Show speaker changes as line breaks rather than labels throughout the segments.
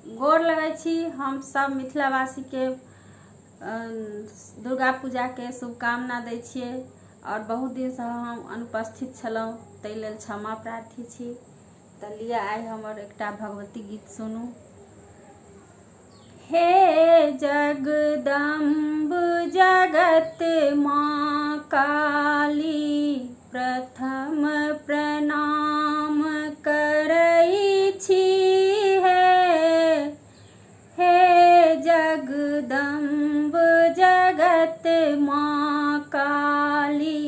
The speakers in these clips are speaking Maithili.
गोर लगै छी हम सब मिथिलावासीके। दुर्गा पूजाके शुभकामना दै छियै आओर बहुत दिनसँ हम अनुपस्थित छलहुँ, ताहि लेल क्षमा प्रार्थी छी। तऽ लिअ, आइ हमर एकटा भगवती गीत सुनू। हे जगदम्ब जगत माँ काली, प्रथम प्रणाम करै छी हे। हे जगदम्ब जगत माँ काली,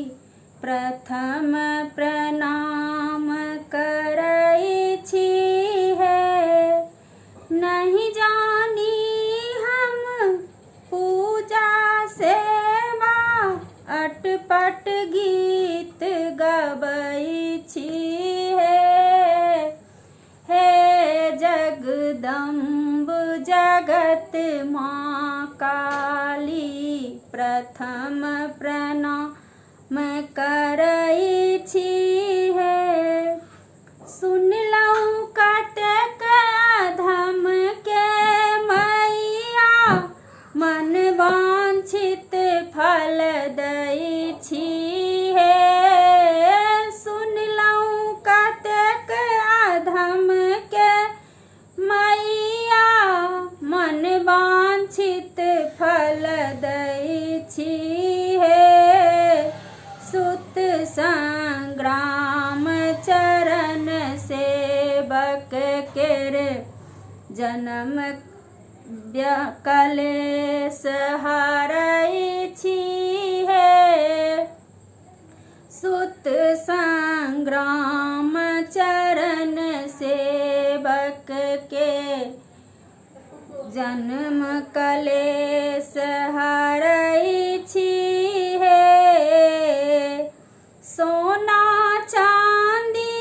प्रथम प्रणाम करै छी हे। नहीं जानी हम पूजा सेवा, अटपट गीत गबै छी हे। हे जगदम्ब जगत माँ काली, प्रथम प्रणाम करै छी हे। सुनलहुँ कतेक अधम के मैया, मन वांछित फल दै छी हे। सुनलहुँ कतेक अधम के मैया, मन वांछित फल दै छी हे। सुत संग्राम चरण सेवक केर, जन्म कलेश हरै छी हे। सुत संग्राम चरण सेवक के, जन्म कलेश हरै छी हे। सोना चांदी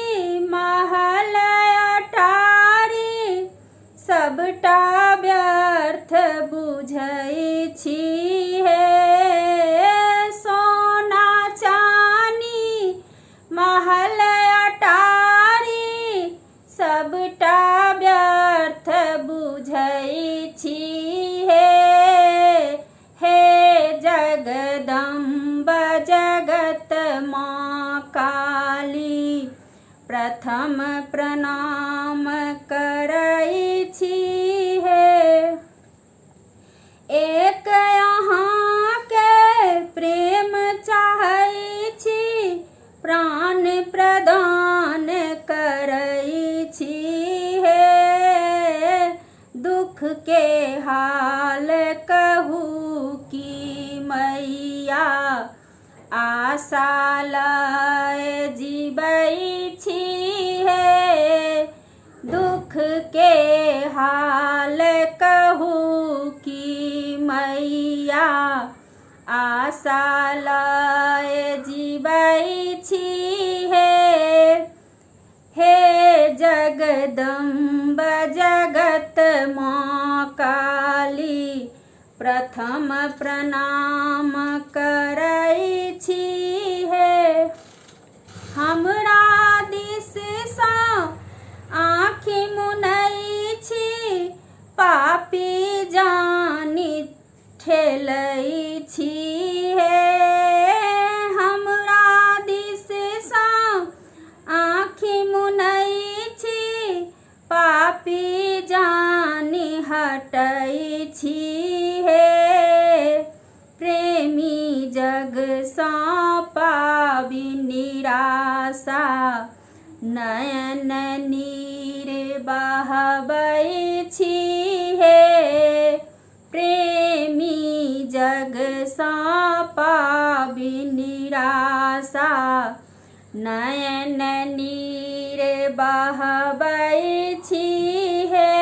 महल अटारी, सबटा व्यर्थ बुझै छी हे। सोना चानी महल अटारी, सबटा व्यर्थ बुझै छी हे। हे जगदम्ब जगत माँ काली, प्रथम प्रणाम करै छी हे। एक अहाँके प्रेम चाहै छी, प्राण प्रदान करै छी हे। दुख के हाल कहू की मैया, आशा लय जीबै छी हे। दुख के हाल कहू की मैया, आशा लय जीबै छी हे। हे जगदम्ब जगत माँ काली, प्रथम प्रणाम करै छी हे। हमरा दिससँ आँखि मुनै छी, पापी जानि ठेलै छी हे। हमरा दिससँ आँखि मुनै छी, पापी जानि हटै छी हे। प्रेमी जगसँ पाबि निराशा, नयन नीर बहबै छी हे। प्रेमी जगसँ पाबि निराशा, नयन नीर बहबै छी हे।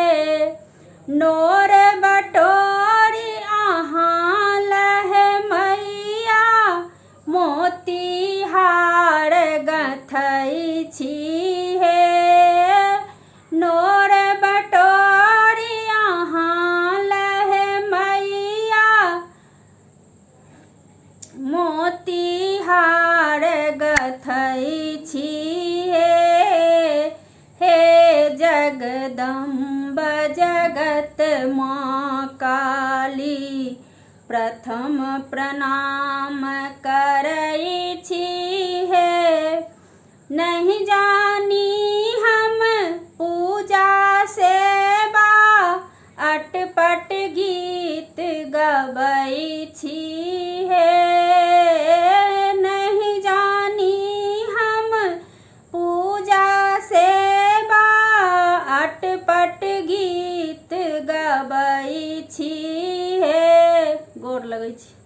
नोर बटोरी अहाँ लह मैया, मोतीहार गथै छी हे। नोर बटोरी अहाँ लह मैया, मोतीहार गथै छी हे। हे जगदम्ब सब जगत माँ काली, प्रथम प्रणाम करै छी हे। नहीं जानी हम पूजा सेवा, अटपट गीत गबै छी हे। नहीं जानी हम पूजा सेवा, अटपट गीत गबै छी हे। गोर लगै छी।